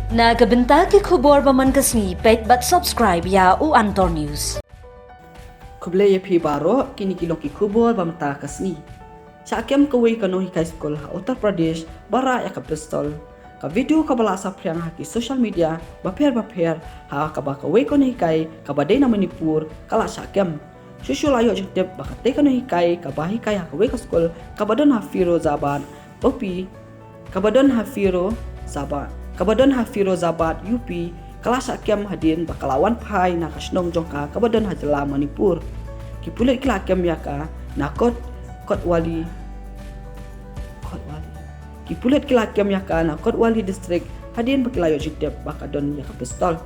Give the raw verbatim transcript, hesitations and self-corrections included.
Na ka bynta ki khubor ba man ka sngi, peit bad subscribe ïa u Antor News. Khublei ïa phi baroh, kine ki long ki khubor ba mynta ka sngi. Shah kem kawei ka nonghikai skul ha Uttar Pradesh ba rah ïa ka pistol. Ka video kaba la saphriang ha ki social media bapher bapher, ha kaba kawei ka nonghikai kaba dei na Manipur ka la shah kem. Shuh shuh la ïoh jingtip ba katei ka nonghikai kaba hikai ha kawei ka skul kaba don ha Firozabad, U P, kaba don ha Firozabad, kaba don ha Firozabad, U P, ka la shah kem hadien ba ka la wan phai na ka shnong jong ka kaba don ha jylla Manipur. Ki pulit ki la kem ïa ka na Kot, Kotwali, Kotwali. Ki pulit ki la kem ïa ka na Kotwali District hadien ba ki la ïoh jingtip ba ka don ïa ka pistol.